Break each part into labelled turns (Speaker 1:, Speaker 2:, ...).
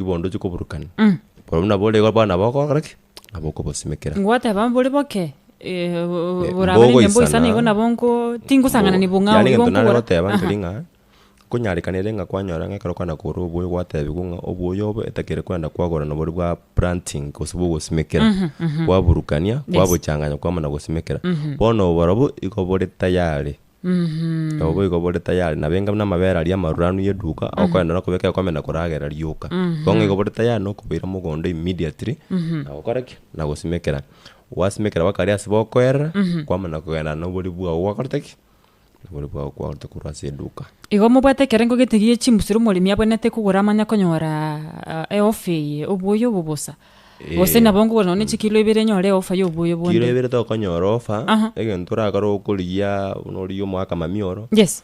Speaker 1: Ribondo chikoburukana. Barobwo nabo ore igo bono nabo okogokora ki? Nabo okobosimekera.
Speaker 2: Ngwateba mbore boke, eh, borabe rende mboisana igo nabo nko tingosang'anani bong'ao
Speaker 1: Yaani
Speaker 2: igo
Speaker 1: egento nare
Speaker 2: nkogora.
Speaker 1: goteba
Speaker 2: Aha.
Speaker 1: nkeri ng'a, nkonyarekana ere ng'a kwanyora ng'a ekero okogenda kogora oboyo gwatebiwa ng'a oboyo obo etakire kogenda kwagora nabo bwa planting gose bwogosimekera. Kwaburukania,
Speaker 2: Yes.
Speaker 1: kwabochanganya kwamana gosimekera. Bono oborobwo igo bore tayari. Nabo boigo bore tayari, nabo enga buna amabere aria amaruranu y'eduka, okoenda na okobeka egekombe na koragera rioka. Bono igo bore tayari na okoboira mogondo immediately, na gokora ki? Na gosimekera. Gwasimekera mpaka aria ase bokoerera, kwamana kogenda na oboria bwao gwakorete ki? Oboria bwao kwaorete korwa ase eduka.
Speaker 2: Igo mobwate ekerengo gete gie chimbusuro omoremi abwenerete kogora amanye konyora eofa eye, oboyo obo bosa. Gose nabo nkogora nonya ne chikilo ibere nyore eofa ya oboyo bonde.
Speaker 1: Kilo ibere tokonyora ofa,
Speaker 2: Aha.
Speaker 1: egento orakore okorigia buna origie omoaka mami oro,
Speaker 2: Yes.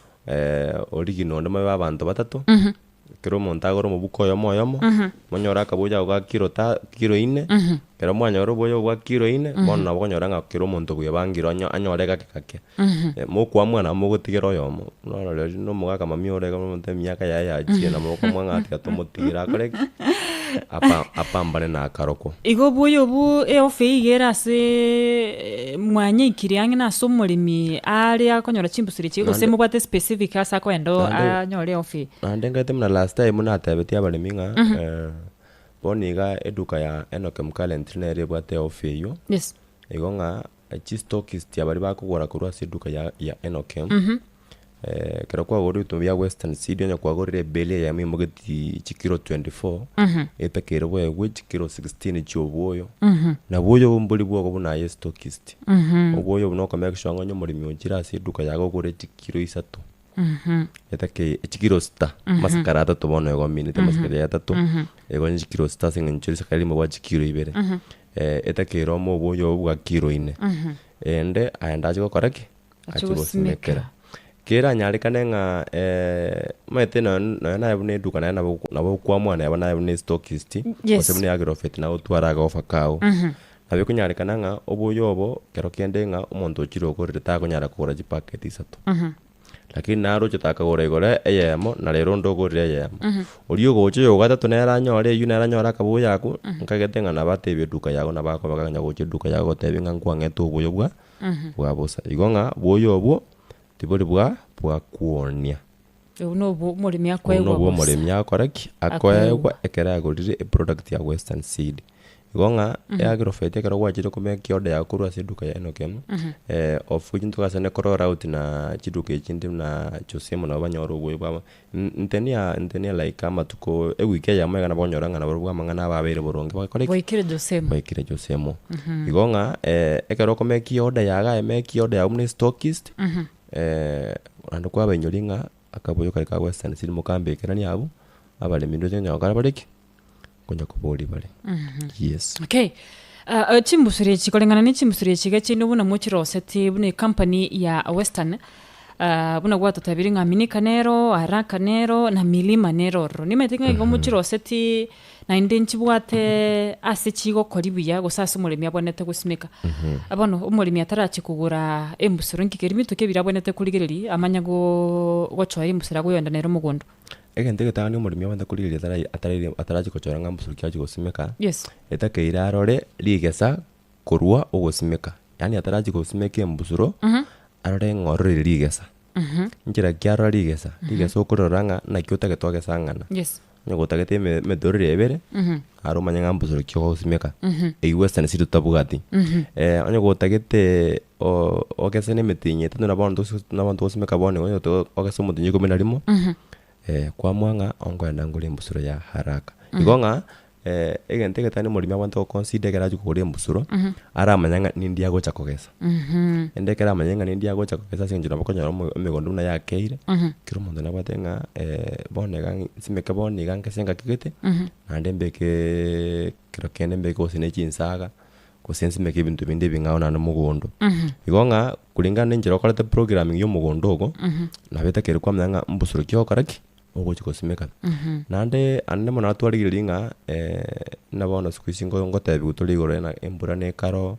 Speaker 1: origie nonde mobe abanto batato, kera omonto agore omobuko oyomo oyomo, monyore akaboyo ako ga kilo ta kilo inne, ekero mwanyora oboyo obwo bwa kilo inne, bono nabo okonyora ng'a kera omonto bwebangire onyo anyore gake gake. Mokoamua nabo mogotigera oyomo, buna orore oria na omogaka mami ore iga omonto emiaka yaye yachire nabo okomoa ng'a tiga tomotigere akore ki? Apa apambane na akarokwo.
Speaker 2: Igo obuya obwo eofa eyio iga ere aseeee mwanyaikire ang'e na ase omoremi are akonyora chimbusuro echi gose
Speaker 1: Naende-
Speaker 2: mobwate specific ase akoenda oo
Speaker 1: Naende-
Speaker 2: anyore eofa eye.
Speaker 1: Naende nkaete buna last time natebetie abaremi ng'a bono iga eduka ya Enock currently nere ebwate eofa eyio,
Speaker 2: Yes.
Speaker 1: igo ng'a Chistockists baria bakogora korwa ase eduka ya ya Enokem, ekero kwagorire ebituma bia Western Seed onye kwagorire ebeli eyemo imogeti chikilo 24, etakeire boegwe chikilo 16 chia obwoyo, na bwoyo obo mbori bwogo buna aye estockist. Obwoyo obo noko make sure ng'a onye omoremi ochire ase eduka yago ogore chikilo isato, etakeire chikilo sita, amasakara atato bono igo omineti amasakara aria atato, igo ne chikilo sita ase eng'encho risakara erimo riabwate chikilo ibere. Etakeire ome oboyo obwo bwa kilo ine, ende aende ache gokora ki?
Speaker 2: Ache
Speaker 1: Ache gosimekera.
Speaker 2: gosimekera.
Speaker 1: Keranyarekane ng'a omanyete nonya nonya naye buna eduka naye nabo nabo okwamua neba naye buna estockist,
Speaker 2: Yes.
Speaker 1: gose buna agrovet naye otware agaofa kago. Nabo ekonyarekana ng'a oboyo obo kero kende ng'a omonto ochire ogorire takonyara kogora chipacket isato. Lakini naroche takagora igoro eyemo, na rero onde ogorire eyemo. Oria ogocha oyo ogatato nere anyore eywo nere anyore akabuya akwo, nkagete ng'a nabo atebie eduka yago nabo akoba gakanya gocha eduka yago gotebia ng'a nkwang'ete oboyo bwa bwa bosa. Igo ng'a boyo obwo tibori bwa bwa kwonia.
Speaker 2: Obwo nobwo omoremi
Speaker 1: Obwo
Speaker 2: akoegwa
Speaker 1: nobwo
Speaker 2: bosa.
Speaker 1: omoremi agokora ki?
Speaker 2: Akoegwa.
Speaker 1: Akoegwa ekero agorire eproduct ya Western Seed. Igo ng'a eagrofet ekero gwachire komake order yago korwa ase eduka ya Enokem, of which ntogase ko roll out na chiduka echi chinde buna Josemo nabo banyore oboyo bwabo. Ntenia ntenia like amatuko ewiki eyemo iga nabo okonyora ng'a nabarobwo amang'ana abo abeire boronge bakore ki?
Speaker 2: Bwaikire Josemo.
Speaker 1: Bwaikire Josemo. Igo ng'a ekero okomake order yago aye make order yago buna estockist, naende kwabainyoria ng'a akaboyo karia ka Western Seed mokambekerania abwo, abaremi ndoche onye gokora bare ki? Konya koboria bare. Yes.
Speaker 2: Okay. Ah, chimbusuro echi koreng'ana ne chimbusuro echi iga chiaino buna mochiroseti buna ecompany ya Western, ah, buna gwatotebirie ng'a Minika nero, Haraka nero, na Milima nero ororo. Nimanyete ng'a igo mochiroseti naende nchibwate ase chigokori buya gose ase omoremi abwenerete gosimeka. Bono omoremi atarachi kogora embusuro nki keri binto ki ebire abwenerete korigereria amanye goo gochoera embusuro agoyenda nere mogondo.
Speaker 1: Egento egetang'ani omoremi abwenerete korigereria atarai ataraire atarachi gochora ng'a mbusuro ki agochi gosimeka,
Speaker 2: Yes.
Speaker 1: etakeire arore rigesa korwa ogosimeka, yaani atarachi gosimeka embusuro, arore ng'a ororire rigesa. Nchera ki arora rigesa? Rigesa okorora ng'a naki otagete ogese ang'ana.
Speaker 2: Yes.
Speaker 1: Onye gotagete eme emetorero ebere, aro omanye ng'a mbusuro ki ogosimeka, eywo western seed totabwati. Onye gotagete o- ogese na emetienyi etato na bono tosi na bono togosimeka bono igo onye to ogese omotienyi ikomi na rimo, kwamua ng'a onkoenda ngore embusuro ya haraka. Igo ng'a egento egetang'ani omoremi abwenerete goconsider ekero achia kogora embusuro, aramanye ng'a nindi agocha kogesa. Naende ekero amanyire ng'a nindi agocha kogesa ase eng'encho nabo okonyora omo emegondo buna yakeire, kera omonto nabwate ng'a bono iga nsimeke bono iga nkese ngaki gete, naende mbekeeee kero kende mbeke gose ne chinsaga, gose nsimeke ebinto binde ebing'ao naende mogondo. Igo ng'a kulingana na enchera okorete programming ya omogondo ogo, nabo etakeire kwamanya ng'a mbusuro ki ogokora ki? Ogochi gosimeka. Naende ande mono twarigereria ng'a buna bono siku hizi ngo ngotebiwa tore igoro ng'a embura nekaro,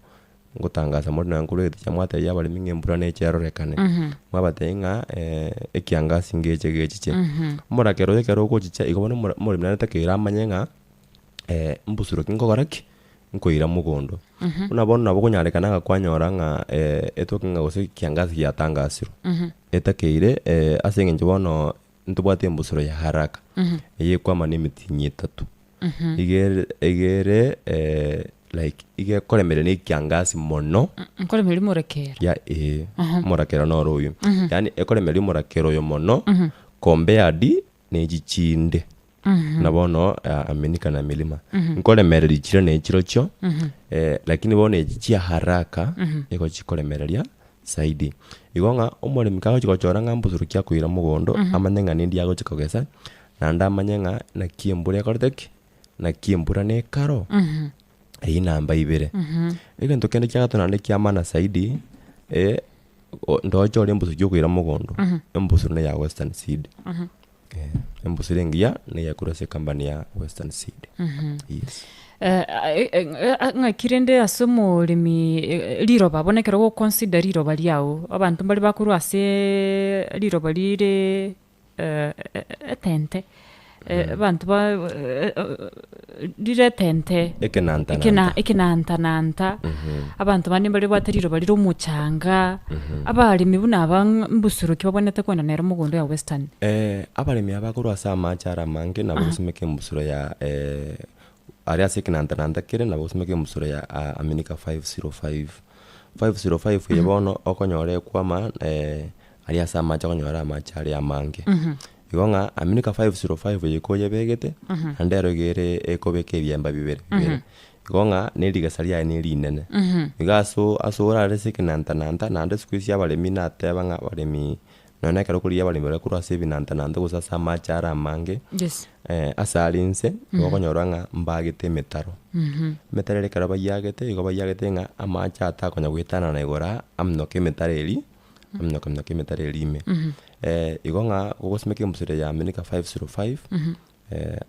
Speaker 1: ngotangasa more nonya nkorwa egeticha mwatebia abaremi ng'a embura neche erorekane. Mwabatebia ng'a ekiangasi ngeche gechiche. Omorakera oyo ekero ogochicha igo bono omora omoremi naende takeire amanye ng'a. Mbusuro ki nkogora ki? Nkoira mogondo. Buna bono nabo okonyarekana ng'a kwanyora ng'a etoke ng'a gose kiangazi giatangasirwe, etakeire ase eng'encho bono ntobwate embusuro ya haraka, eye ekwama na emetienyi etato. Iga ere iga ere like iga ekoremereria na ekiangasi mono.
Speaker 2: Nkoremereria omorakera.
Speaker 1: Ya eh, omorakera noro oywo. Yaani ekoremereria omorakera oyo mono compared na echi chinde. Buna bono aminika na milima. Nkoremereria chire na echirochio, lakini bono echi chia haraka nigo chikoremereria zaidi. Igo ng'a omoremi kagochi gochora ng'a mbusuro ki akoira mogondo, amanye ng'a nindi agochi kogesa, naende amanye ng'a naki embura ekorete ki? Naki embura nekaro, eywo namba ibere. Egento kende kia gatato naende kia maana zaidi, ndoche ore embusuro ki okoira mogondo, embusuro neya western seed. Embusuro engiya neya korwa ase ecompany ya western seed, yes.
Speaker 2: Ng'aki rende ase omoremi riroba bono ekero ogoconsider riroba riago, abanto mbare bakorwa aseeee riroba rire etente, abanto ba rire etente,
Speaker 1: Ekenantananta.
Speaker 2: ekena ekenantananta, abanto bande mbare babwate riroba rire omochanga, abaremi buna aba mbusuro ki babwenerete kogenda nere mogondo ya western?
Speaker 1: Abaremi aba korwa ase amache are amange nabo gosimeka embusuro ya aria ase ekenantananta kere nabo gosimeka embusuro ya Aminika 505. 505 eye bono okonyora ekwama aria ase amache okonyora amache are amange. Igo ng'a Aminika 505 eye koyebegete, naende ero iga ere ekobeka ebiemba bibere bibere. Igo ng'a na erigesa riaye ne rinene. Igo aso ase orare ase ekenantananta naende siku hizi abaremi nateba ng'a abaremi Nonya na ekero okorigia abaremi baria korwa ase ebinantananta gose ase amache are amange,
Speaker 2: Yes.
Speaker 1: ase are inse, nigo okonyora ng'a mbagete emetaro. Emetaro eria ekero bayiagete, igo bayiagete ng'a amache atakonya goetanana igoro aa, aminoke emetaro eria, aminoke aminoke emetaro eria ime. Igo ng'a gogosimeka embusuro ya Aminika 505,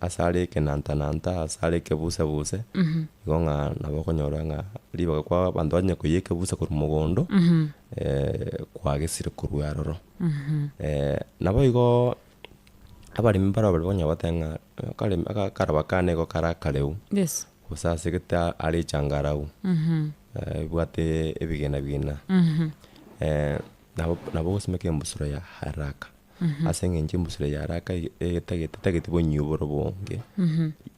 Speaker 1: ase are ekenantananta, ase are ekebusebuse, igo ng'a nabo okonyora ng'a ribaga kwa abanto banyare koiyia ekebuse korwa mogondo, kwagesire korwa aroro. Nabo igo abaremi mbaro baria bakonyara goteba ng'a akaremi akaraba kane igo kare akareu,
Speaker 2: Yes.
Speaker 1: gose ase gete are echangarau, ebwate ebigena bigena, nabo nabo ogosimeka embusuro ya haraka. Ase eng'encho embusuro ya haraka etagete etagete bonyio bore obonge,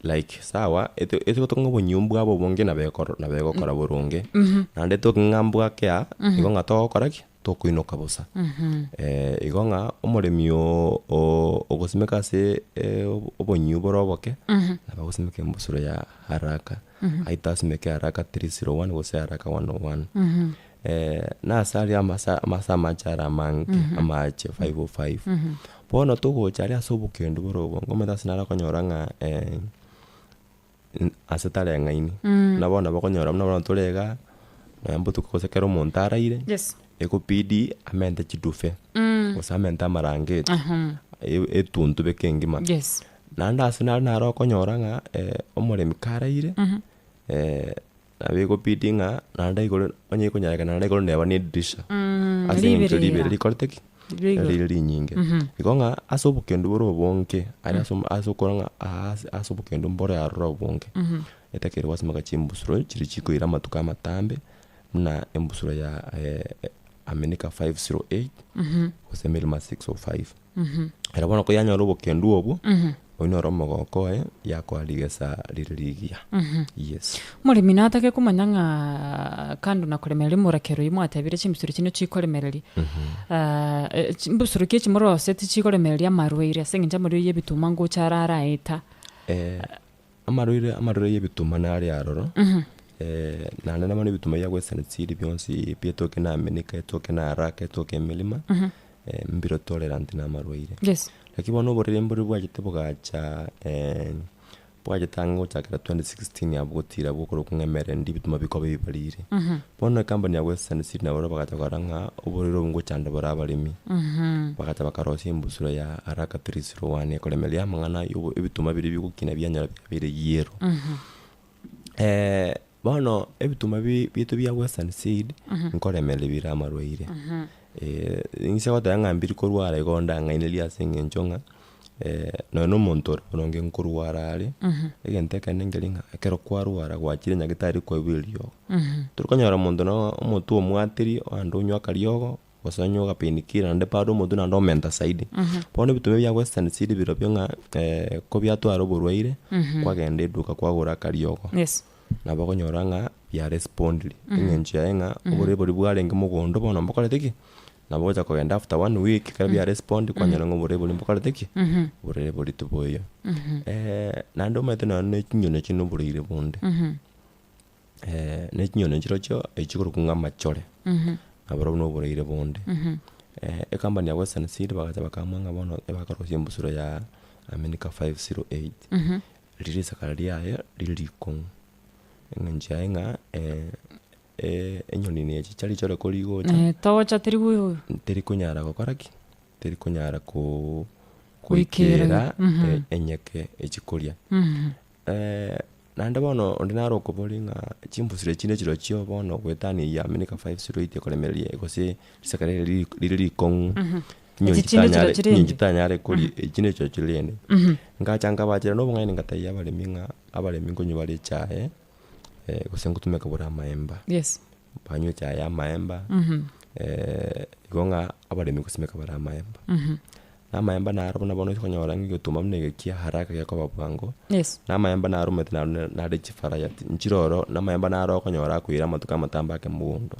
Speaker 1: like sawa ete etoke ng'a obonyio mbwabo obonge nabo ekoro nabo egokora boronge, naende etoke ng'a mbwake aa, igo ng'a togokora ki? Tokoinoka bosa. Igo ng'a omoremi oo oo ogosimeka ase obonyio bore oboke, nabo agosimeka embusuro ya haraka, aite asimeke haraka 301 gose haraka 101. Nase aria amasa amase amache are amange, amache 505. Bono togocha aria ase obokendu bore obonge, omanyete ase naro okonyora ng'a ase tareng'aini, buna bono nabo okonyora buna bono tore igaa, nonya mbotuko gose ekero omonto araire,
Speaker 2: Yes.
Speaker 1: ekobidi amente chiduve, gose amente amarangeti, etuntube kengima.
Speaker 2: Yes.
Speaker 1: Naende ase naro naro okonyora ng'a omoremi karaire, Nabo egobidi ng'a naende igoro onye ekonyarekana naende igoro neba ne edirisha ase eng'encho
Speaker 2: riberera.
Speaker 1: riberera rikorete ki?
Speaker 2: Rigoro.
Speaker 1: Rire rinyinge. Igo ng'a ase obokendu bore obonge aria ase ase okorora ng'a aa ase ase obokendu mbore aroro obonge, etakeire gwasimeka chimbusuro chiria chikoira amatuko amatambe, buna embusuro ya Aminika 508, gose Milima 605. Ere bono koyanyora obokendu obwo, oyio noro omogoko oye, yakoa rigesa rire rigiya. Yes.
Speaker 2: Omoremi natake komanya ng'a kando na koremereria omorakera oyio mwatebire chimbusuro chino chikoremereria, chimbusuro ki echi moroseti chikoremereria amarwaire ase eng'encho amarwaire ya ebituma ngocha are araeta.
Speaker 1: Amarwaire amarwaire ya ebituma nare aroro, naende nabono ebituma bia western seed bionsi pi etoke na aminika, etoke na haraka, etoke emerima, mbire tolerant na amarwaire.
Speaker 2: Yes.
Speaker 1: Lakini bono oborwaire mbore bwachete bogacha bwachete ang'e gochakera 2016 abwo gotira bokorokwa ng'a emerende ebituma bikoba ebibarire. Bono ecompany ya western seed nabo bagacha korora ng'a oborwaire obo ngochanda bore abaremi, bagacha bakarosia embusuro ya haraka 301 ekoremereria amang'ana ya obo ebituma biria bigokina bianyora biabeire yellow. Bono ebituma bi biaito bia western seed, nkoremereria bire amarwaire, inse goteba ng'a mbiri korwara igo ndang'ainereria ase eng'encho ng'a. Nonya na omonto ore boronge nkorwara are, egento ekenene nkeri ng'a ekero kwarwara gwachire nyagetari kwaigwa eriogo. Torikonyora monto na omotwe omwatiri oende onywe akariogo, gose onywe agapainkiller naende bado omotwe naende omenta zaidi. Bono ebituma bia western seed birobio ng'a ko biatwara oborwaire, kwagenda eduka kwagora akariogo.
Speaker 2: Yes.
Speaker 1: Nabo okonyora ng'a biarespondire, eng'encho yaye ng'a oborwaire boria bwarenge mogondo bono mbokorete ki? Nabo ogocha kogenda after one week ekero biarespond kwanyora ng'a oborwaire boria mbokorete ki? Oborwaire boria tiboiyo. Naende omanyete nonya na chinyoni chire na oborwaire bonde, na chinyoni chirochio echikorokwa ng'a amachore, nabarobwo na oborwaire bonde. Ecompany ya Western Seed bagacha bakaamua ng'a bono ebakorosia embusuro ya Aminika 508, riria risakara riaye rire rikong'u, eng'encho yaye ng'a enyoni nechi chiria chore korigocha.
Speaker 2: Togocha teri goigwa.
Speaker 1: Teri konyara gokora ki? Teri konyara
Speaker 2: Goikera.
Speaker 1: goikera enyeke echi koria. Naende bono onde naro okoboria ng'a chimbusuro echi nechirochio bono goetania eyio Aminika 508 ekoremereria gose risakara rire rire rikong'u, chinyoni
Speaker 2: Echi chinde
Speaker 1: chitanyare
Speaker 2: chirochio
Speaker 1: chinyoni
Speaker 2: rende.
Speaker 1: chitanyare koria echi nechirochio rende. Ngacha nkabachera na obong'aini ngatebia abaremi ng'a abaremi nkonywa bare echae. gose ngotumeka bore amaemba,
Speaker 2: Yes.
Speaker 1: banywe echae ya amaemba, igo ng'a abaremi ngosimeka bare amaemba. Na amaemba naro buna bono okonyora ng'a egetuma buna eke kia haraka gekoba bwango,
Speaker 2: Yes.
Speaker 1: na amaemba naro omanyete naro nare chivariety, nchire ororo, na amaemba naro okonyora akoira amatuko amatambe ake mogondo.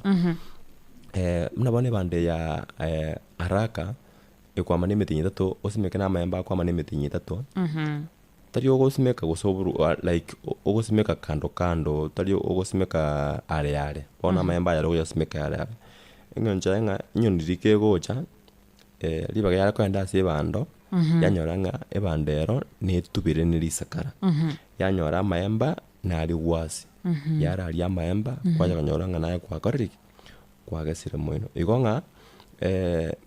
Speaker 1: Buna bono ebando eye ya haraka, ekwama na emetienyi etato, osimeke na amaemba akwama na emetienyi etato. Tari ogosimeka gose oboru like ogosimeka kando kando, tari ogosimeka are are, bono amaemba aya ogoyasimeka are are. Eng'encho yaye ng'a enyoni riria kegocha, ribaga yare kogenda ase ebando, yanyora ng'a ebando ero netubire ne risakara, yanyora amaemba narigwe ase, yararia amaemba, kwanya konyora ng'a naye kwakorire ki? Kwagesire moino. Igo ng'a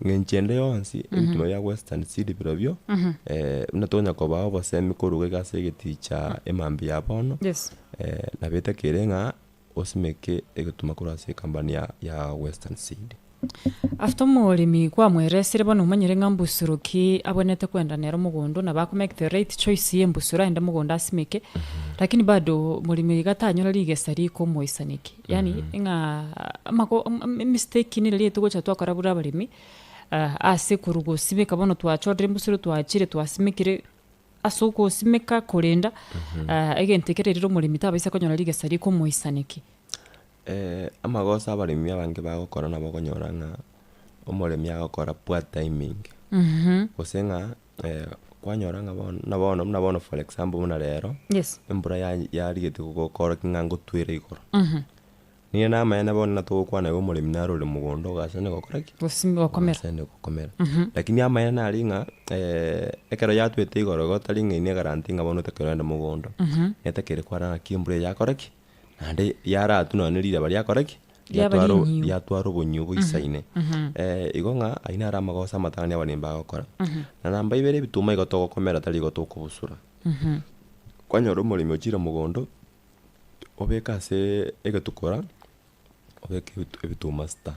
Speaker 1: ng'encho ende yonsi ebituma bia western seed birobio buna tonya kobaa obosemi korwa iga ase egeticha emambia ya bono,
Speaker 2: Yes.
Speaker 1: nabo etakere ng'a osimeke egetuma korwa ase ecompany ya ya western seed.
Speaker 2: After omoremi kwamweresire bono omanyire ng'a mbusuro ki abwenerete kwenda nere mogondo nabo ako make the right choice ya embusuro aende mogondo asimeke, lakini bado moremi iga tanyora rigesa rikomoisaneki. Yaani ng'a amako emistake nere riria togocha twakora buna abaremi, ase korwa gosimeka bono twachorire embusuro twachire twasimekire, ase ogosimeka korenda, egento ekere riria omoremi tabaisa konyora rigesa rikomoisaneki.
Speaker 1: Amagoso abaremi abange bagokora nabo okonyora ng'a omoremi agokora poor timing, gose ng'a kwanyora ng'a bono buna bono buna bono for example buna rero,
Speaker 2: Yes.
Speaker 1: embura ya- yarigetie gokorokia ng'a ngotwere igoro. Nigo namaene bono na togokwana iga omoremi naro ore mogondo ogasane gokora ki?
Speaker 2: Gose gokomera.
Speaker 1: Ogasane gokomera. Lakini amaene nari ng'a ekero yatwete igoro igo tari ng'a ine egaranti ng'a bono otakeire ogende mogondo, netakeire kwarora ng'aki embura eye yakora ki? Naende yaratwe nonye ne riraba riakora ki?
Speaker 2: Riaba
Speaker 1: Riatwara
Speaker 2: rinyio.
Speaker 1: riatwara obonyio boisaine. Igo ng'a ayio naro amagoso amatang'ani abaremi bagokora. Na namba ibere ebituma igo togokomera tari igo tokobusura. Kwanyora omoremi ochire mogondo, obeke ase egetukora, obeke ebituma sita,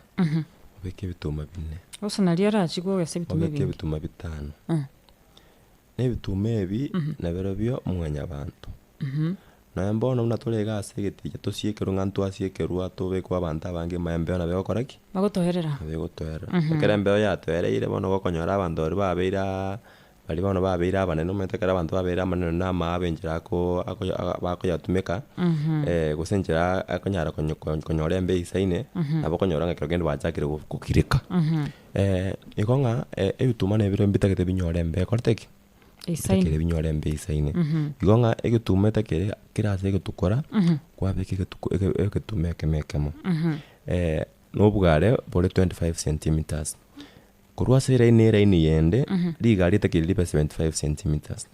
Speaker 1: obeke ebituma bine,
Speaker 2: Gose nario arachie kogesa ebituma
Speaker 1: obeke
Speaker 2: ebinge.
Speaker 1: ebituma bitano. Na ebituma ebi nabirobio mwanyabanto. Nonya mbono buna tore iga ase egeticha tosiekerwe ng'a ntwasiekerwa tobekwe abanto abange ime embeo nabo egokora ki?
Speaker 2: Bagotoerera.
Speaker 1: Nabo egotoerera. Ekero embeo yatoereire bono okonyora abanto baria babeire aa baria bono babeire abanene omanyete ekero abanto babeire abanene na amaaba enchera ako akoya bakoyatumeka, gose enchera akonyara konyo konyora embeo eisaine, nabo okonyora ng'a ekero kende bachakire gokireka. Igo ng'a ebituma nebire mbitagete binyore embeo ekorete ki?
Speaker 2: Eisaine.
Speaker 1: Bitakere binyore embeo eisaine. Igo ng'a egetuma etakere kere ase egetukora, kwabeka egetuko ege egetuma ekemo ekemo. Na obware bore 25 centimetres. Korwa ase eraini eraini yende, riga ritakeire ribe 75 centimetres.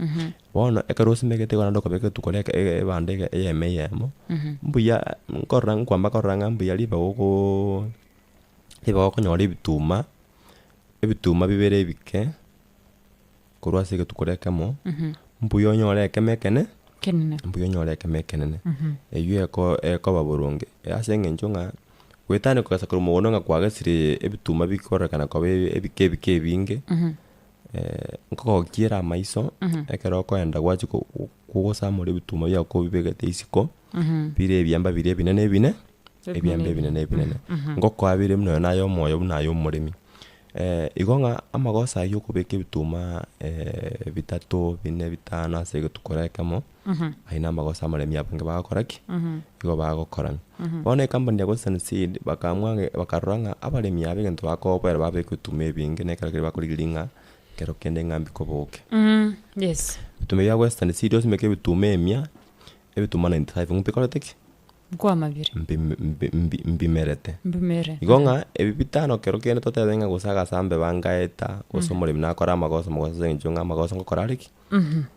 Speaker 1: Bono ekero osimegete igo naende okabeka egetukora eke ege ebando ege eyemo eyemo, mbuya nkorora nkwamba korora ng'a mbuya ribaga okoo ribaga okonyora ebituma, ebituma bibere ebike. Korwa ase egetukora ekemo, mbuya onyore ekemo ekene,
Speaker 2: Ekenene.
Speaker 1: mbuya onyore ekemo ekenene. Eywo eko ekoba boronge, ase eng'encho ng'a goetania kogesa korwa mogondo ng'a kwagesire ebituma bikororekana koba ebike ebike ebinge. Nkogokiera amaiso, ekero okoenda gwachia ko- kogosamora ebituma biago kobibegete isiko, bire ebiamba biria ebinene ebine, ebiamba ebinene ebinene. Ngokoa bire buna oyo naye omoyo buna aye omoremi. Igo ng'a amagoso aywo okobeka ebituma bitato, bine, bitano ase egetukora ekemo, ayio na amagoso amaremi abange bagokora ki? Igo bagokora. Bono ecompany ya Western Seed bakaamua ng'a bakarora ng'a abaremi aba egento bakoboera babeka ebituma ebinge na ekero keria bakorigereria ng'a ekero kende ng'a mbikoboke.
Speaker 2: Yes.
Speaker 1: Ebituma bia Western Seed osimeke ebituma emia, ebituma 95 mbikorete ki?
Speaker 2: Nkwamabire.
Speaker 1: Mbi- mbi- mbi- mbimerete.
Speaker 2: Mbimere.
Speaker 1: Igo ng'a ebi bitano kero kende totebe ng'a gose agasambe bangaeta, gose omoremi nakore amagoso amagoso ase eng'encho ng'a amagoso ngokora are ki?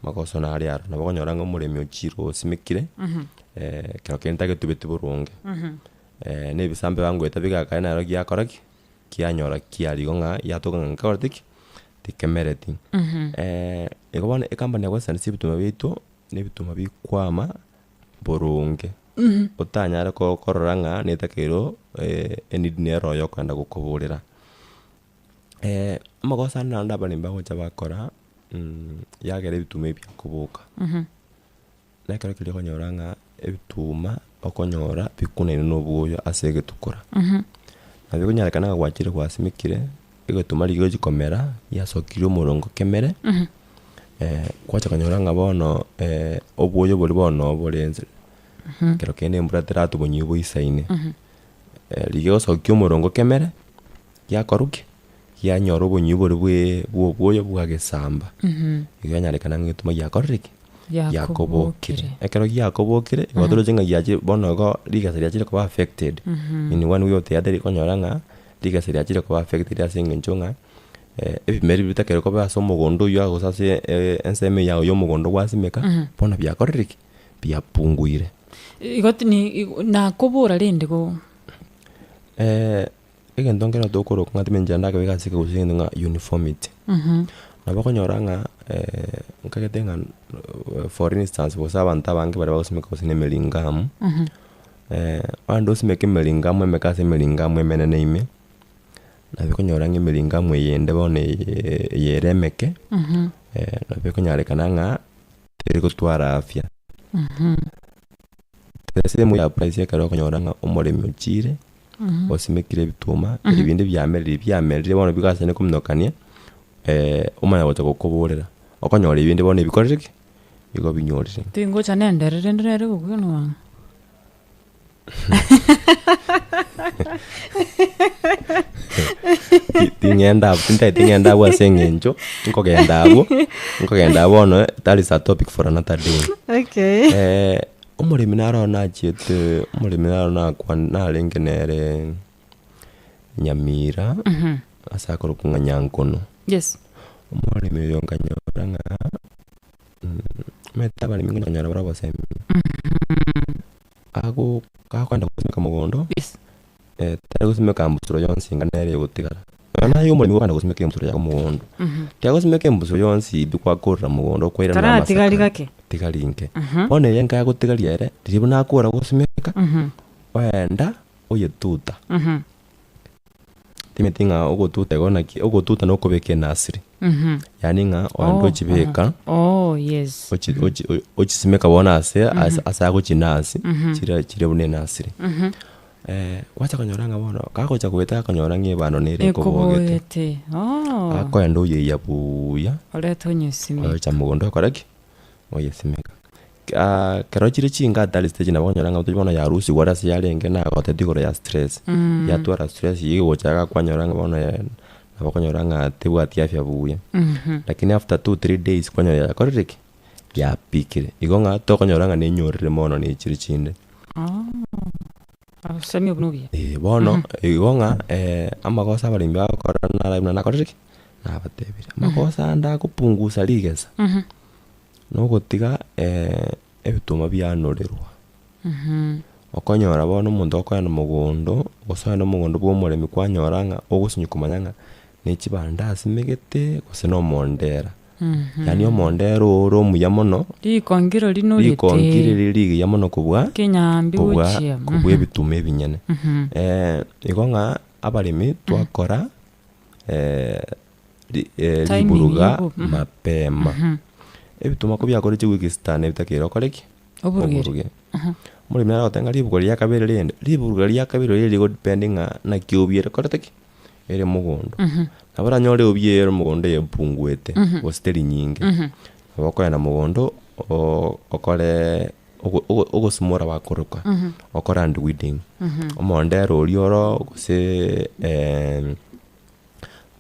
Speaker 1: Amagoso nare aro. Nabo okonyora ng'a omoremi ochire osimekire, kero kende tagetubeti boronge, na ebisambe bangoeta bigakare naro giakora ki? Kianyora kiaria igo ng'a giatoka ng'a nkekorete ki? Tikemereti. Igo bono ecompany ya Western ase ebituma biaito, na ebituma bikwama boronge, otanyare ko- korora ng'a netakeirwe eneed nero oyo okogenda gokoborera. Amagoso ande naende abaremi bagocha bakora, yagera ebituma ebi biakoboka, na ekero keria okonyora ng'a ebituma okonyora bikunaine na obwoyo ase egetukora. Nabo ekonyarekana ng'a gwachire gwasimekire, egetuma riria gegochi komera, giasokirie omorongo kemere, gwacha konyora ng'a bono obwoyo boria bono bore nse, ekero kende embura teratwa bonywe boisaine, riria gegosokia omorongo kemere, giakorwa ki? Gianyora obonywe boria bwe bwa obwoyo bwagesamba, igo yanyarekana ng'a egetuma giakorire ki? Giakobokire. Ekero giakobokire, igo toroche ng'a giachire bono igo rigesa riachire koba affected, in one way or the other rikonyora ng'a rigesa riachire koba affected ase eng'encho ng'a ebimeri bitakeire koba ase omogondo oywo gose ase ensemo eywo ya omogondo gwasimeka, bono biakorire ki? Biapunguire.
Speaker 2: Igo tini nakobora rende go.
Speaker 1: Egento nkere tokoroka ng'a timanyeti naende akabeka ase ekegusii egento ng'a uniformity. Nabo okonyora ng'a nkagete ng'a for instance gose abanto abange baria bagosimeka gose na emeringamu, ogende osimeke emeringamu emeke ase emeringamu emenene ime, nabo okonyora ng'a emeringamu eyende bono eye eye ere emeke, nabo ekonyarekana ng'a teri gotwara afya. Ase emo ya price ekero okonyora ng'a omoremi ochire, osimekire ebituma, ebinde biamerire biamerire bono bigasani kominokania, omanya gocha gokoborera, okonyora ebinde bono ebikorire ki? Igo binyorire.
Speaker 2: Tingocha nendere rende nere gokwana bwango.
Speaker 1: Ti- ting'enda abwo tintageti ng'ende abwo ase eng'encho, nkogenda abwo, nkogenda abwo bono that is a topic for another day.
Speaker 2: Okay.
Speaker 1: Omoremi naro nachiete, omoremi naro nakwan narenge nere Nyamira, ase akorokwa ng'a Nyankono.
Speaker 2: Yes.
Speaker 1: Omoremi oyo nkanyora ng'a omanyete abaremi nkonyora bare obosemi. Ago gakoenda gosimeka mogondo,
Speaker 2: Yes.
Speaker 1: tari gosimeka embusuro yonsi enga nere egotigara. Nonya naye omoremi okogenda gosimeka embusuro yago mogondo, tiagosimeka embusuro yonsi pi gwakorera mogondo okoirana na
Speaker 2: Taratigari
Speaker 1: amasakara,
Speaker 2: gake.
Speaker 1: tigari inke. Bono eye enka agotigaria ere, riria buna akora gosimeka, oenda oyetuta. Timanyeti ng'a ogotuta igo naki, ogotuta na okobeka enasiri. Yaani ng'a ogende
Speaker 2: Oh,
Speaker 1: ochibeka,
Speaker 2: Oh, yes.
Speaker 1: ochi ochi ochisimeka bono ase ase ase agochi nurse, chire chire buna enasiri. Gwacha konyora ng'a bono, kagocha goeta akonyora ng'a ebando nere ekobogete.
Speaker 2: Ekobogete. Oh.
Speaker 1: Akoenda oyeiya buuya,
Speaker 2: Orete onyesimeke.
Speaker 1: ocha mogondo okore ki? Oyesimeka. Kero chire chinga at that stage nabo okonyora ng'a bono yarusigwe ore ase yarenge nagoteti igoro ya stress, yatwara stress eywo egocha iga kwanyora ng'a bono nabo okonyora ng'a tebwati afya buya. Lakini after two three days kwanyora yakorire ki? Yapikire. Igo ng'a tokonyora ng'a nenyorire mono na echire chinde.
Speaker 2: Obosemi obwo nobuya.
Speaker 1: Eh, bono igo ng'a amagoso abaremi bagokora naro buna nakorire ki? Nabatebirie. Amagoso ande agopungusa rigesa, nogotiga ebituma bianorerwa. Okonyora bono omonto okoenda mogondo, gose oende mogondo bwa omoremi kwanyora ng'a ogosinywa komanya ng'a ne chibando asimegete gose na omondera. Yaani omondera oo ore omuya mono,
Speaker 2: Rikongiro rinorete.
Speaker 1: rikongiro riri rigiya mono kobua
Speaker 2: Kenyambi
Speaker 1: kobua
Speaker 2: gochia.
Speaker 1: kobua ebituma ebinyene. Igo ng'a abaremi twakora. Ri eh,
Speaker 2: Timing
Speaker 1: riburuga
Speaker 2: yabo, mhm.
Speaker 1: mapema. Ebituma kobiakore chiwiki sita nebitakeire okore ki?
Speaker 2: Oburugere.
Speaker 1: Oburuge. Omoremi nare agoteba ng'a riburuga ria kabere rende, riburuga ria kabere riria rigo depend ng'a naki obiere okorete ki? Ere mogondo. Nabo oranyore obi ere mogondo epunguete, gose teri nyinge, nabo okoenda mogondo o- okore ogo- ogo- ogosimora bakoroka, okore hand weeding, omondera oria oro gose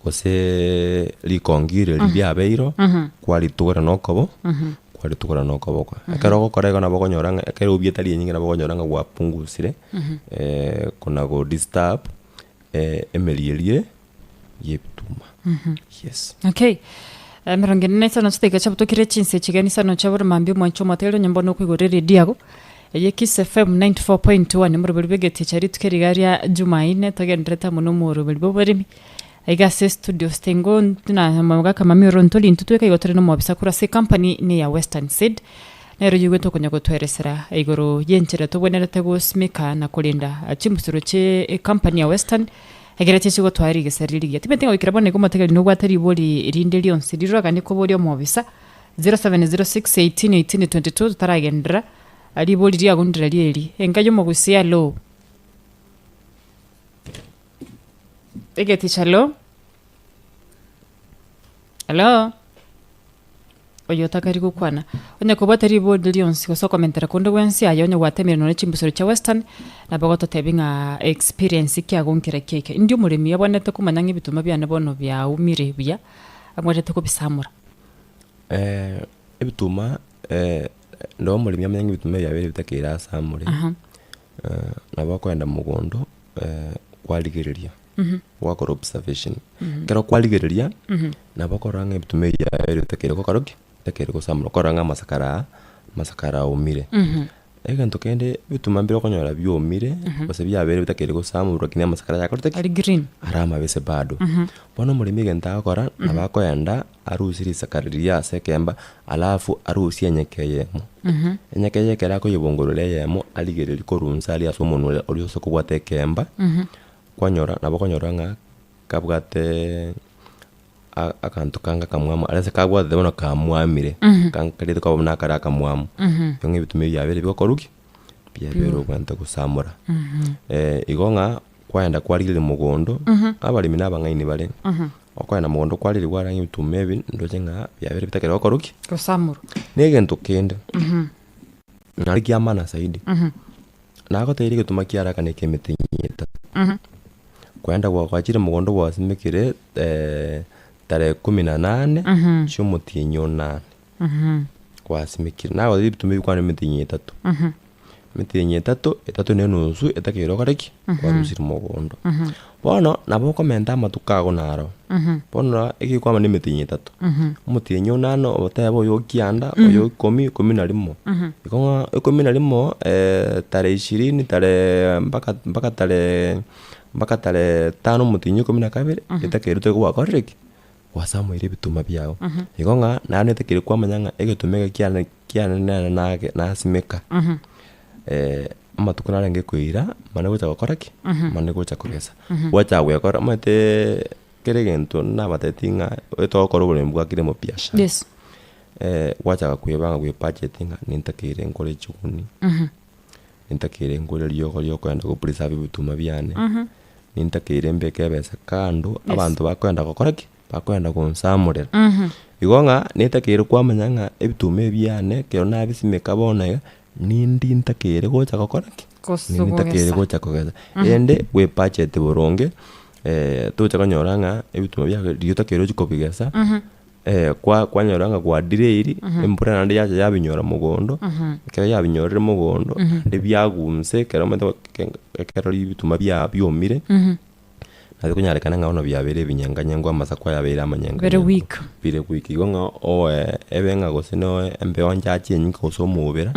Speaker 1: gose rikongiro erio riabeirwe, kwaritugora na okobo, kwaritugora na okoboko. Ekero ogokora igo nabo okonyora ng'a ekero obi etari enyinge nabo okonyora ng'a gwapungusire kona go disturb emeri eria ya ebituma, yes.
Speaker 2: Okay. Emerongo ene na isano chidakika chiabutokire chinsa echigeni isano chia bore mambia omwancho omotegereri onye mbono okoigora eredio yago eye Kiss FM 94.1 omoroberi bw'egetia chia rituko eri iga ria Jumaine togenderete amo na omoroberi bwa oboremi aiga ase studio Stengo na omogaka mami oro ntori intwe tweka igo tore na omobisa korwa ase ecompany ne ya Western Seed nero oyio tokonya gotweresera igoro y'enchera tobwenerete gosimeka na korenda chimbusuro chie ecompany ya Western Ekero echi chigotwara rigesa riria rigiya. Timanyeti ng'a goikera bono iga omotegereri nobwate ribori rinde rionsi riroraganie koboria omobisa, 0706 18 18 22 totaragenderera, ribori riago ndiraria eri, Enka y'omogusii aloo? Egeticha aloo? Aloo? Oyo otakari gokwana. Onye kobwate ribori rionsi gose okomentera konde gwensi aye onye gwatemire nonye chimbusuro chia western nabo ogototebi ng'a experience kiago nkere kiaika. Indi omoremi abwenerete komanya ng'a ebituma biane bono biaumire buya abwenerete kobisamora.
Speaker 1: Ebituma ndoo omoremi amanye ng'a ebituma ebi biabeire bitakeire asamore, nabo okoenda mogondo kwarigereria. Gwakora observation. Ekero kwarigereria, nabo okorora ng'a ebituma ebi biabeire bitakeire gokora ki? Bitakeire gosamora, okorora ng'a amasakara aya, amasakara aomire. Egento kende, ebituma mbire okonyora biomire, gose biabeire bitakeire gosamorwa lakini amasakara ayakorete ki?
Speaker 2: Ari green.
Speaker 1: Are amabese bado. Bono omoremi egento agokora, nabo akoenda arusie risakara riria ase ekemba, alafu arusie enyeke eyemo. Enyeke eye ekero akoyebongorora eyemo, arigererie korwa inse aria ase omonwa oria oria ase okobwata ekemba. Kwanyora nabo okonyora ng'a kabwate a- akanto kange akamwamu aria ase kabwatete bono kamwamire, kang kariete koba buna akare akamwamu. Igo ng'a ebituma ebi biabeire bigokorwa ki? Biabeire obwenerete gosamora. Igo ng'a kwaenda kwarigereria mogondo, abaremi na abang'aini bare, okoenda mogondo kwarigereria kwarora ng'a ebituma ebi ndoche ng'a biabeire bitakeri gokorwa ki?
Speaker 2: Gosamorwa.
Speaker 1: Na egento kende, nari kiamana zaidi. Nagotebirie egetuma kiaraka na eki'emete etato. Kwaenda gwachire mogondo gwasimekire tarehe kumi na nane chi'omotienyi o nane, gwasimekire. Nagotebirie ebituma ebi kwane emetienyi etato, emetienyi etato, etato na enusu etakeire okore ki? Kwarusirie mogondo. Bono nabo okomenta amatuko ago naro, bono egekwama na emetienyi etato, omotienyi o nane otebe oyo o kianda, oyo o ikomi, ikomi na rimo. Igo ng'a ikomi na rimo tarehe ishirini tarehe mpaka mpaka tarehe mpaka tarehe tano omotienyi o ikomi na kabere, etakeire otoke gwakorire ki? Gwasamoire ebituma biago. Igo ng'a naende etakeire kwamanya ng'a egetuma eke kiane kiane nere nage nasimeka. Amatuko narenge koira, mane gocha gokora ki? Mane gocha kogesa. Gwachaka gwekora omanyete kera egento nabatebitie ng'a etogokora oboremi bwa kilimo biashara.
Speaker 2: Yes.
Speaker 1: Gwachaka kwebanga gwe budget ng'a nintakeire nkore chiguni, nintakeire nkore riogo riokoenda go preserve ebituma biane, nintakeire mbeke ebesa kando,
Speaker 2: Yes.
Speaker 1: abanto bakoenda gokora ki? Bakoenda gonsamorera. Igo ng'a netakeire kwamanya ng'a ebituma ebi biane ekero nabisimeka bono iga, nindi ntakeire gocha gokora ki? Nindi ntakeire
Speaker 2: Kogesa.
Speaker 1: gocha kogesa. Rende bwebudget boronge, tocha konyora ng'a ebituma biago riria otakeire ochie kobigesa, kwa kwanyora ng'a gwadelayiri, embura naende yacha yabinyora mogondo, ekero yabinyorire mogondo, naende biagunsa ekero omanyete ekero ebituma bia biomire. Nabo ekonyarekana ng'a bono biabeire ebinyanganyangu amasaku ayabeire
Speaker 2: Bire
Speaker 1: amanyanganyangu
Speaker 2: weak.
Speaker 1: bire weak. Igo ng'a oe ebe ng'a gose noe embeo nchache enyinge gose omobera,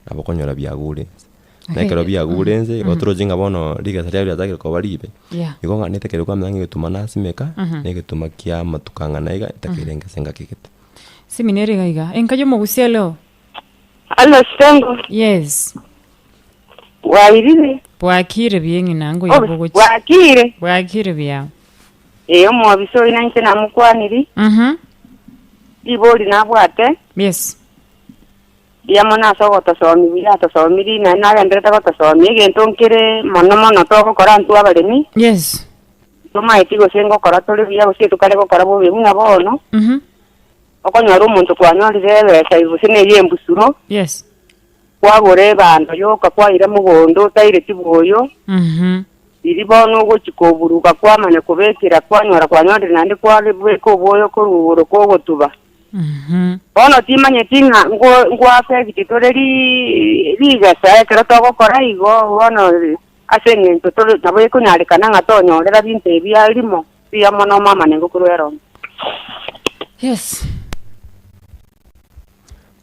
Speaker 1: nabo okonyora biagure nse. Na ekero biagure nse, igo toroche ng'a bono rigesa riago riachakire koba ribe.
Speaker 2: Yeah.
Speaker 1: Igo ng'a netakeire kwamanya ng'a egetuma nasimeka, na egetuma kia amatuko ang'ana iga, etakeire ngese ngaki gete.
Speaker 2: Simi nere iga iga. Enka y'omogusia leo.
Speaker 3: Alo Sengo,
Speaker 2: Yes.
Speaker 3: bwairire?
Speaker 2: Bwakire buya eng'ina
Speaker 3: Oh,
Speaker 2: ngoya bogochia.
Speaker 3: bwakire?
Speaker 2: Bwakire buya.
Speaker 3: Ee, omobisa oyio nainche namokwaniri, ribori nabwate,
Speaker 2: Yes.
Speaker 3: Mbuya mono ase ogotosomia buya atosomirie, naende nagenderete gotosomia egento nkere mono mono togokora intwe abaremi,
Speaker 2: Yes.
Speaker 3: tomaeti gose ngokora tore buya gose tokare gokora bobe buna bono, okonyora omonto kwanyorire ebesa gose na eye embusuro,
Speaker 2: Yes.
Speaker 3: kwagora ebando yoka kwaira mogondo otaireti bwoyo, riria bono ogochia koburuka kwamanya kobekera kwanyora kwanyorire naende kwabeka obwoyo korwa igoro kogotuba. Bono timanyeti ng'a ngwa-affect tore rigesa ekero togokora igo, bono ase eng'encho tore nabo ekonyarekana ng'a tonyorera binto ebi rimo, mbuya mono omama nigo korwa eromo.
Speaker 2: Yes.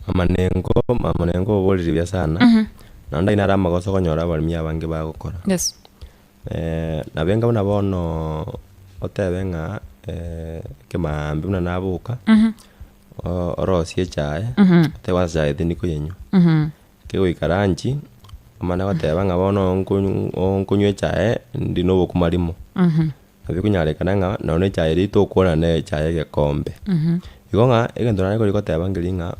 Speaker 1: Amanengo, amanengo oborire buya sana, naende ayio naro amagoso okonyora abaremi abange bagokora.
Speaker 2: Yes.
Speaker 1: Nabo enga buna bono otebe ng'a ekemaambia buna naboka, orosie echae, otebe kwanza echae tindi koyenywa, kegoika lunch, omane goteba ng'a bono nkonywa echae ndi na obokima rimo, nabo ekonyarekana ng'a nonye na echae eria tokwana na echae egekombe. Igo ng'a egento nare kori goteba nkeri ng'a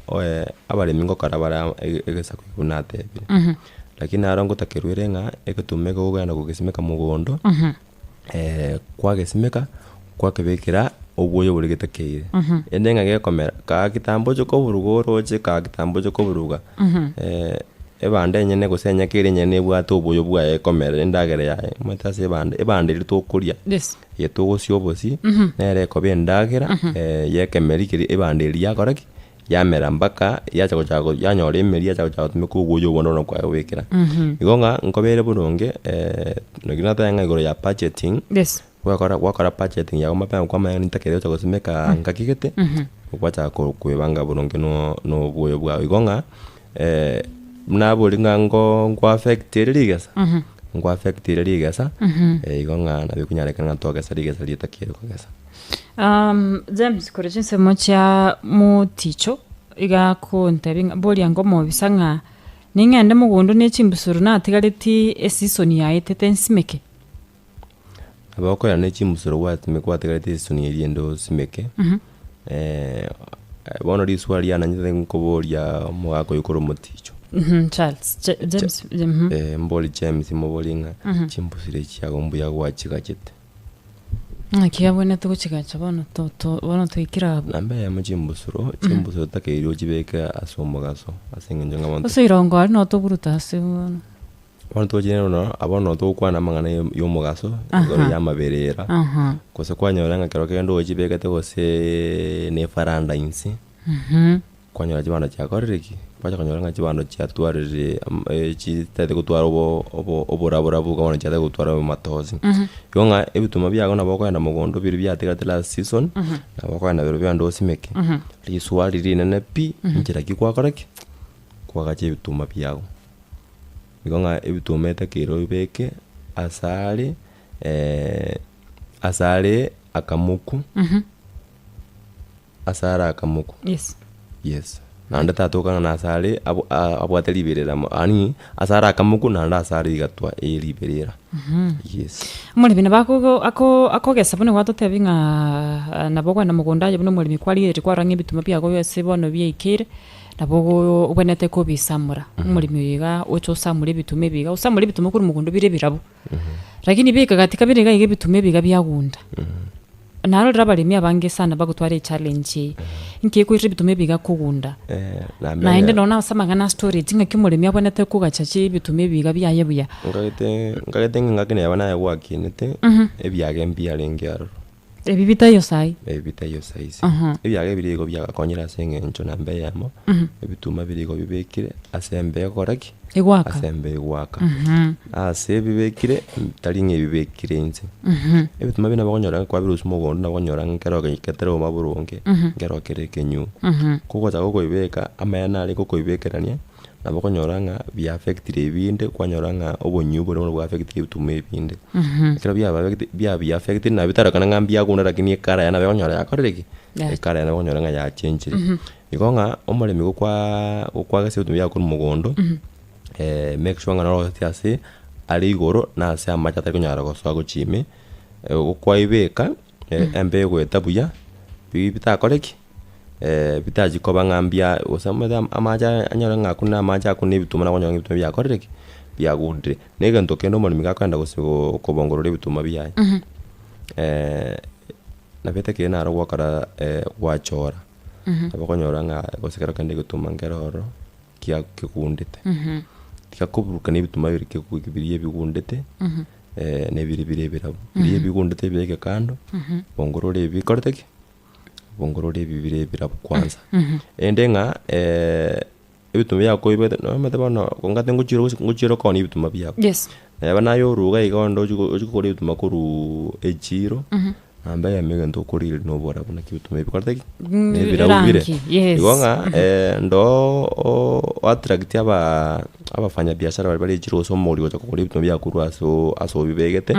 Speaker 1: abaremi ngokora bare egesaku buna natebire. Lakini naro ngotakerwa ere ng'a egetuma eke okogenda kogesimeka mogondo, kwagesimeka, kwakebekera obwoyo boria getakeire. Ende ng'a gekomera, kaa kitambo oche koburuga oroche, kaa kitambo oche koburuga, ebando enyene gose enyaka eria enyene nebwate obwoyo bwaye ekomera endagera yaye, omanyete ase ebando, ebando eria tokoria, eye togosia obosie, nere ekoba endagera ya ekemeri keria ebando eria yakora ki? Yamera mpaka yacha gochaka go yanyora emeri yacha gochaka gotumeka obwoyo obwo bono kwayobekera. Igo ng'a nkobere boronge naki nateba ng'a igoro ya budgeting,
Speaker 2: Yes.
Speaker 1: gwakora gwakora budgeting yago mapema kwamanya ntakere gocha gosimeka ngaki gete, gwachaka ko koebanga boronge no na obwoyo bwao. Igo ng'a buna abori ng'a ngo ngo affect ere rigesa, ngo affect ere rigesa, igo ng'a nabo ekonyarekana ng'a togesa rigesa rietakeire kogesa.
Speaker 2: James korwa chinsemo chia moticho iga akontebia ng'a boria ngomobisa ng'a ning'ende mogondo ne chimbusuro natigaretie eseason yaetete nsimeke.
Speaker 1: Nabo okoira ne chimbusuro gwasimeka gwatigarete eseason eria ende osimeke, bono risuba riananyete nkoboria omogaka oyio korwa omoticho.
Speaker 2: Charles, James,
Speaker 1: Mbori James moborie ng'a chimbusuro echi chiago mbuya gwachigachete.
Speaker 2: Ng'aki abwenerete gochigacha bono to- to bono twaikire abwo.
Speaker 1: Namba eyemo chimbusuro, chimbusuro totakeire ochibeke ase omogaso ase eng'encho ng'a abanto
Speaker 2: Ase irongo aria noo toburuta ase bono.
Speaker 1: Bono tochire bono abwo noo togokwana amang'ana ya ya omogaso, igoro
Speaker 2: Aha.
Speaker 1: ya amaberera,
Speaker 2: Aha.
Speaker 1: gose kwanyora ng'a ekero kende ochibekete goseeee na efaranda inse. Kwanyora chibando chiakorire ki? Kwacha konyora ng'a chibando chiatwarire chitagete gotwara obo obo oboraborabu iga bono chiatagete gotwara amatosi. Igo ng'a ebituma biago nabo okogenda mogondo biria biatigarete last season, nabo okogenda biria biagenda osimeke, riswa riria rinene pi, nchera ki kwakora ki? Kwagacha ebituma biago. Igo ng'a ebituma etakeire obibeke asare asare akamoku. Ase are akamoku.
Speaker 2: Yes.
Speaker 1: Yes. Naende tatoka ng'a nase are abo- a- abwate riberera mo yaani ase are akamoku naende ase are igatwa eh riberera. Yes.
Speaker 2: Omoremi nabo akogo ako akogesa buna gwatotebia ng'a nabo okogenda mogondo aye buna omoremi kwarigeretie kwarora ng'a ebituma biago ase bono biaikeire, nabo ogo obwenerete kobisamora. Omoremi oyo iga oche osamore ebituma ebi iga, osamore ebituma korwa mogondo bire ebirabu. Lakini beka gati kabere iga iga ebituma ebi iga biagunda. Narorire abaremi abange sana bagotwara echallenge eye, inki ekoirera ebituma ebi iga kogunda? Naende nonya na ase amang'ana a storage ng'aki omoremi abwenerete kogacha chi ebituma ebi iga biaye buya.
Speaker 1: Nkagete nkagete ng'a engaki neba naye gwakinete, ebiage mbiarenge aroro.
Speaker 2: Ebi bitaiyo saii.
Speaker 1: Ebi bitaiyo saisi.
Speaker 2: Aha.
Speaker 1: Ebiage biria igo biagakonyire ase eng'encho namba eyemo, ebituma biria igo bibekire ase embe egokora ki?
Speaker 2: Egwaka.
Speaker 1: Ase embe egwaka. Ase ebibekire, tari ng'a ebibekire inse. Ebituma binde nabo okonyora ng'a kwabirusia mogondo nabo okonyora ng'a nkero keteroma boronge, nkero kere ekenyuo. Kogocha gokoibeka, amaya nare gokoibekerania, nabo okonyora ng'a bia affectire ebinde, kwanyora ng'a obonyio boria bono bwa affectire ebituma ebinde. Ekero biaba bia affectire nabo bitarorekana ng'a mbiagunda lakini ekara yaye nabo okonyora yakorire ki? Ekara yaye nabo okonyora ng'a yachenchire. Igo ng'a omoremi gokwaa gokwagesa ebituma biago korwa mogondo, make sure ng'a norosetie ase are igoro na ase amache atari konyara gosoa gochia ime, gokwaibeka. Embeo egoeta buya, bi bitakore ki? Bitachi koba ng'a mbia gose omanyete amache aya anyore ng'a akune amache akune ebituma nabo okonyora ng'a ebituma biakorire ki? Biagundire. Na egento kende omoremi gakoenda gose kobongorora ebituma biaye, nabo etakeire naro gwakora gwachora, nabo okonyora ng'a gose kero kende egetuma nkere ororo kia kegundete, tiga koburukania ebituma bire kegu biria ebigundete. Na ebire bire ebirabu, biria ebigundete ebeke kando, bongorora ebi bikorete ki? Bongorora ebi bire ebirabu kwanza. Ende ng'a ebituma biakoibete nomanyete bono ongate ngochiire gose ngochiire koonia ebituma biago.
Speaker 2: Yes.
Speaker 1: Neba naye oruga iga onde ochie ochie kogora ebituma korwa echiro, namba eyemo egento okorigereria na oborabu naki ebituma ebi bikorete ki?
Speaker 2: Mm,
Speaker 1: Nebirabu bire.
Speaker 2: erangi, yes.
Speaker 1: Igo ng'a ndoo o attract aba abafanya biashara baria bare echiro gose omogori gocha kogora ebituma biago korwa ase oo ase obibegete,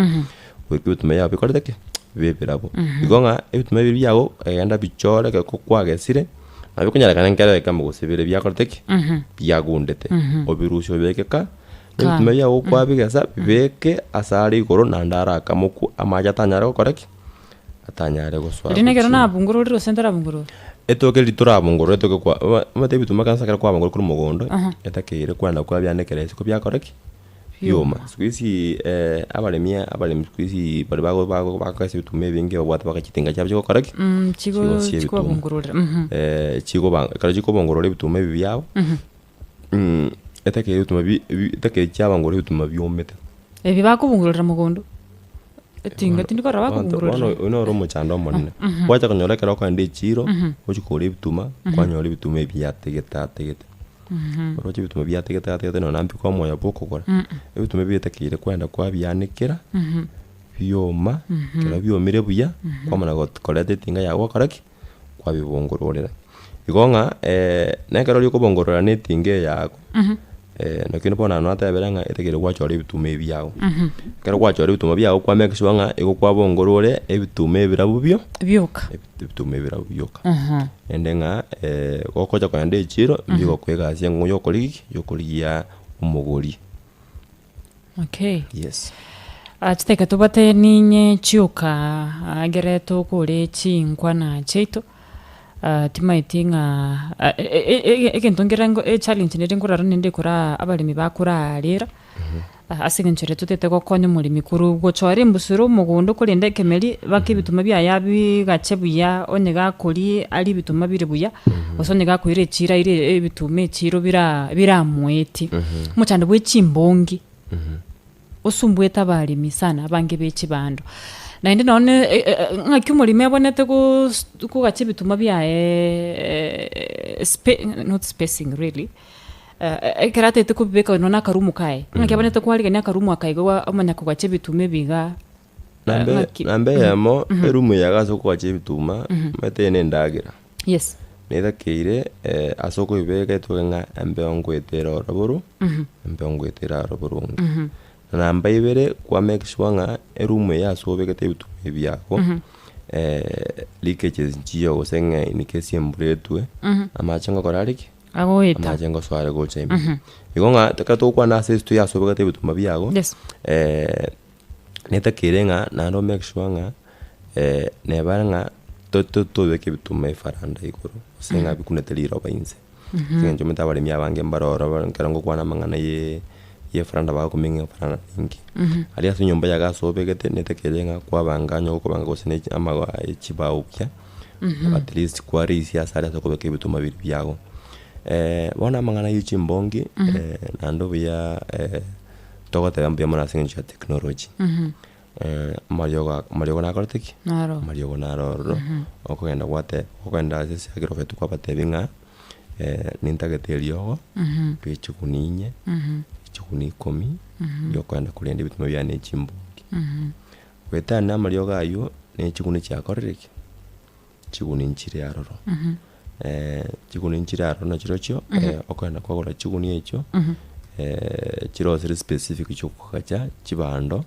Speaker 1: goika ebituma biago bikorete ki? Bibe ebirabu. Igo ng'a ebituma ebi biago egenda bichore ekero kwagesire, nabo ekonyarekana nkere ekemo gose bire biakorete ki? Biagundete, obirusie obibeke ka. Ebituma biago kwabigesa, bibeke ase are igoro naende arakamoku, amache atanyare gokora ki? Atanyare gosoa
Speaker 2: Erio nekero
Speaker 1: gochia.
Speaker 2: nabungororire gose ntarabungorora?
Speaker 1: Etoke riria torabungorora etoke kwa oma omanyete ebituma kwanza ekero kwabungorora korwa mogondo, etakeire kwenda kwabianekera isiko biakora ki? Bioma. Siku hizi abaremi abaremi siku hizi baria bago bago bakogesa ebituma ebinge babwate mpaka chitinga chiabo chigokora ki?
Speaker 2: Chigo
Speaker 1: Chigosia ebituma.
Speaker 2: chikobabungororera.
Speaker 1: Chigoba ekero chikobongorora ebituma ebi biabo. Etakeire ebituma bi ebi etakeire chiabangora ebituma biomete.
Speaker 2: Ebi bakobungururera mogondo, etinga tindi korora
Speaker 1: Abanto
Speaker 2: bakobungururera.
Speaker 1: bono oyio noro omochando omonene. Gwacha konyora ekero okoenda echiro, ochie kogora ebituma, kwanyora ebituma ebi biategete ategete. Oroche ebituma biategete ategete nonya mbiko omoyo bwa okogora, ebituma ebi etakeire kwenda kwabianekera, bioma, ekero biomire buya, kwamana got koreta etinga yago gwakora ki? Kwabibongororera. Igo ng'a na ekero oria okobongorora na etinga eye yago, naki bono naende natebire ng'a etakeire gwachora ebituma ebi biago. Ekero gwachora ebituma biago kwa make sure ng'a igo kwabongorore ebituma ebirabu bio,
Speaker 2: Bioka.
Speaker 1: ebituma ebirabu bioka. Naende ng'a gokocha kogenda echiro, mbigokoa egasi eng'u ya okorigia ki? Ya okorigia omogori.
Speaker 2: Okay.
Speaker 1: Yes.
Speaker 2: Ah, chiteka tobate ninye chioka egere tokore chinkwana chiaito ah, timaeti ng'a ah, e- e- e- egento nkere nko echallenge nere nkorara naende koraa abaremi bakorarera ah, ase eng'encho ere totete gokonya omoremi korwa gochora embusuro omogondo korende ekemeri baka ebituma biaye abigache buya onye gakoria arie ebituma bire buya. Gose onye gakoira echiira aire ebituma echiiro bira biramoetie. Omochando bwe chimbongi osumbuete abaremi sana abange be chibando. Naende nonye ne ng'aki omoremi abwenerete gos kogacha ebituma biayeeee spa not spacing really, ekero atagete kobibeka nonye na akarumu kaye, ng'aki abwenerete kwarigania akarumu aka igo omanya kogacha ebituma ebi igaa.
Speaker 1: Namba
Speaker 2: Ng'aki
Speaker 1: namba eyemo, erumu eye iga ase okogacha ebituma, omanyete eye na endagera.
Speaker 2: Yes.
Speaker 1: Netakeire ase okoibeka etoke ng'a embeo ngoetera oro boru, embeo ngoetera aro boronge. Na namba ibere, kwa make sure ng'a eroom eye ase obegete ebituma ebi biago, leakages nchiyo gose ng'a in case embura etwe, amache ngokora are ki?
Speaker 2: Agoeta.
Speaker 1: Amache ngosoa are gocha ime. Igo ng'a ekero togokwana ase esito ase obegete ebituma biago,
Speaker 2: Yes.
Speaker 1: Netakeire ng'a naende o make sure ng'a neba ng'a to- to- tobeka ebituma efaranda igoro, gose ng'a bikunete riroba inse. Ase eng'encho omanyete abaremi abange mbare ororo bare ekero ngokwana amang'ana ye ya efaranda bagokumia ng'a efaranda ninki. Aria ase enyomba yago ase obegete netakeire ng'a kwabanga onye gokobanga gose ne amago aye chibao buya, at least kwarisia ase aria ase okobeka ebituma biria biago. Bono amang'ana ya chimbongi naende obuya. Togoteba mbuya mono ase eng'encho ya technology. Amariogo aka amariogo nakorete ki?
Speaker 2: Naro.
Speaker 1: Amariogo naro ororo, okogenda gwateba okogenda ase ase agrovet kwabatebia ng'a nintagete eriogo, ria chigunia inye, chigunia ikomi, riokogenda korenda ebituma biane ne chimbongi. Goetania amariogo aywo, ne chigunia chiakorire ki? Chigunia nchire aroro, chigunia nchire aroro nachirochio, okogenda kwagora chigunia echio, chirosire specific chiokogacha chibando,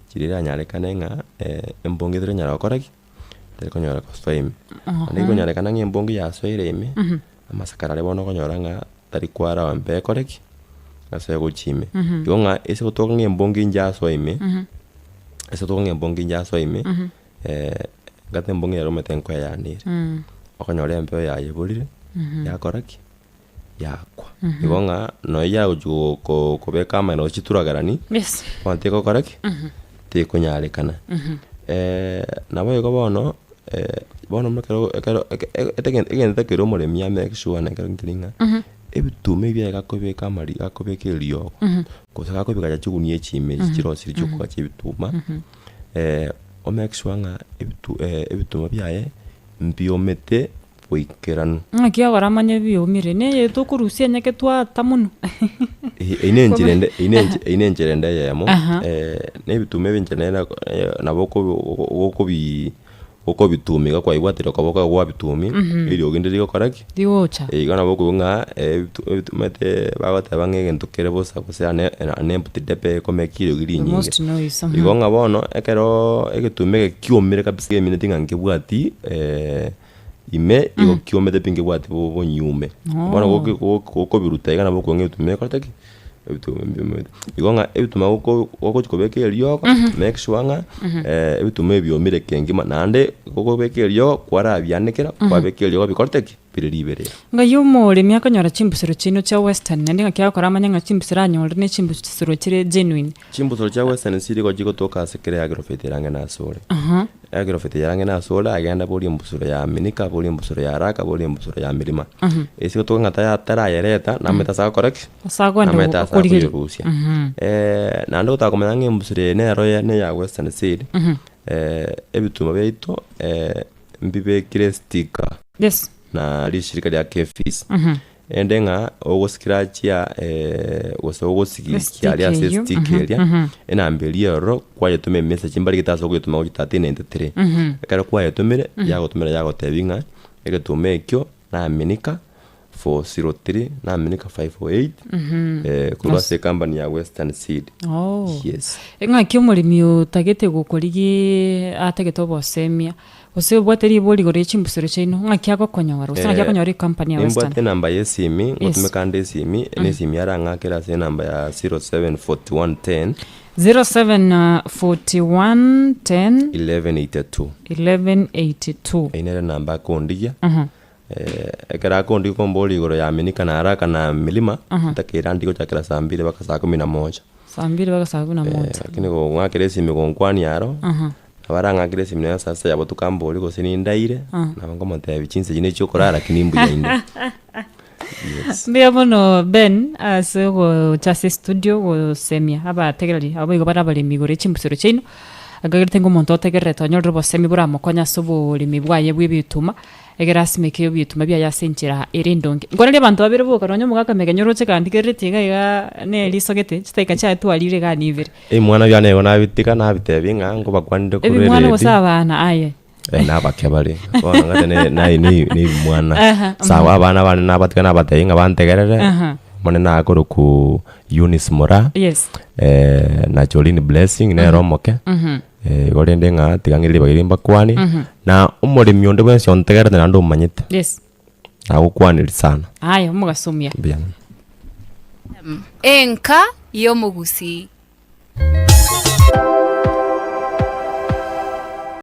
Speaker 1: chiria eranyarekane ng'a embonge teranyara gokora ki? Terikonyara gosoa ime. Naende ekonyarekana ng'a embonge yasoire ime, amasakara aria bono okonyora ng'a tari kwaraba mbe ekore ki? Asoe gochia ime. Igo ng'a ase gotoka ng'a embonge inche asoa ime, ase gotoka ng'a embonge inche asoa ime. Engata embong'u ere omanyete nkoeyanere, okonyora embeo yayeborire, yakora ki? Yakwa. Igo ng'a nonya yagochi go- ko- kobeka amagena gose chituragerani,
Speaker 2: Yes.
Speaker 1: bono tegokora ki? Tekonyarekana. Nabo igo bono, bono ekero ekero eke eke egento ekere omoremi a make sure nekero nkeri ng'a, ebituma ebi biaye gakobeka amari gakobeka eriogo, gose gakobeka chigunia echi ime echi chirosiri chiokogacha ebituma, o make sure ng'a ebitu ebituma biaye mbiomete boikeranu.
Speaker 2: Ng'aki abaramanye biomire, neye tokorusia enyeke twata mono.
Speaker 1: Eyio ne enchera ende eyio ne enche eyio ne enchera ende eyemo,
Speaker 2: Aha.
Speaker 1: na ebituma ebi inche nere nabo okobi okobi okobitumia iga kwaibwatire okoboko gwabitumia, eriogi ndiri rigokora ki?
Speaker 2: Rigocha.
Speaker 1: Igo nabo okoigwa ng'a ebitu ebitu omanyete bagoteba ng'a egento kere bosa gose ane an empty debe ekomeka eriogi
Speaker 2: The
Speaker 1: rinyinge.
Speaker 2: most noise, mhm.
Speaker 1: Igo ng'a bono ekeroo egetuma eke kiomire kabisa kemineti ng'a nkebwati ime igo kiomete pi nkebwati bo bonyume. Bono
Speaker 2: Oh.
Speaker 1: goki goki gokobiruta iga nabo okonywa ng'a ebituma ekorete ki? Ebituma mbiomete. Igo ng'a ebituma goko gogochi kobeka eriogo, make sure ng'a ebituma ebi biomire kengima naende gokobeka eriogo kwarabianekera, kwabeka eriogo bikorete ki? Bire riberera.
Speaker 2: Ng'ai omoremi akonyora chimbusuro chiaino chia Western, naende ng'aki agokora amanye ng'a chimbusuro anyorire ne chimbusuro chire genuine?
Speaker 1: Chimbusuro chia Western chirigo chigotoka ase kera agrovet ere ang'e nasore. Agrovet ere ang'e nasore agenda boria embusuro ya Minika, boria embusuro ya Raka, boria embusuro ya Mirima. Ase gotoka ng'a taya tarayereta namanyete ase agokora ki?
Speaker 2: Ase agoenda
Speaker 1: Namanyete ase
Speaker 2: korigereria.
Speaker 1: akoyerusia. Naende gotaka komanya ng'a embusuro eye nero ya neya Western Seed, ebituma biaito mbibekire sticker.
Speaker 2: Yes.
Speaker 1: Na rishirika ria KEPHIS. Ende ng'a ogoscratchia gose ogosigikia aria ase
Speaker 2: Estick eyio,
Speaker 1: estick eria, enamba eria ororo kwayetoma emessage mbarigete ase okoyetoma gochia 1393. Ekero kwayetomire, yagotomera yagotebia ng'a egetuma ekio naminika 403, naminika 508, korwa ase ecompany ya Western Seed.
Speaker 2: Oh.
Speaker 1: Yes.
Speaker 2: Ng'aki omoremi otagete gokorigia atagete obosemia, Gose obwate ribori igoro ye chimbusuro chiaino, ng'aki agokonyora, gose ng'aki akonyora ecompany ya Western.
Speaker 1: Nimbwate enamba ya esimi,
Speaker 2: Yes.
Speaker 1: ngotumeka nde esimi, na esimi arang'akere ase enamba ya 0741 10
Speaker 2: 0741 10
Speaker 1: 1182.
Speaker 2: 1182.
Speaker 1: Eyio nere enamba akondigia, ekero akondigia komboria igoro ya Minika na Haraka na Milima, ntakeire andigie gochakera saa mbili mpaka saa kumi na moja.
Speaker 2: Saa mbili mpaka saa kumi na moja.
Speaker 1: Lakini kong'akera esimi gonkwania aro, Nabo arang'akere esimi nonya saa sita ya botuko ambori gose nindaire, nabo nkomotebia chinsa echi nechiokorara lakini mbuya inde. Yes.
Speaker 2: Mbuya mono Ben ase ogocha ase estudio gosemia abategereri abo igo bare abaremi igoro ye chimbusuro chiaino, nkagerete ng'a omonto otegererete onyorire obosemi boramokonye ase oboremi bwaye bwa ebituma, egere asimeke ebituma biaye ase enchera ere endonge. Nkwanerie abanto babere boka nonya omogaka Megenye oroche kandigerereti iga iga neriso gete, chidakika chiaye twarire igaa na ibere.
Speaker 1: Ebimwana biane nigo nabitiga nabitebia ng'a nkobakwanire korwa
Speaker 2: Ebimwana gose
Speaker 1: eredi.
Speaker 2: abana aye?
Speaker 1: Eh, nabake bare. Bono ng'ate ne- naye ne- ne ebimwana.
Speaker 2: Aha,
Speaker 1: Sawa abana bane nabatiga nabatebia ng'a bantegerere,
Speaker 2: Aha.
Speaker 1: omonene akorokwa Eunice Moraa,
Speaker 2: Yes.
Speaker 1: na Jolene Blessing nere omoke, igo rende ng'a tiga ng'ire ribaga erio mbakwanie, na omoremi onde bwensi ontegerete naende omanyete,
Speaker 2: Yes.
Speaker 1: nagokwaneria sana.
Speaker 2: Aye, omogasomia.
Speaker 1: Mbuya mono.
Speaker 4: Enka y'omogusii.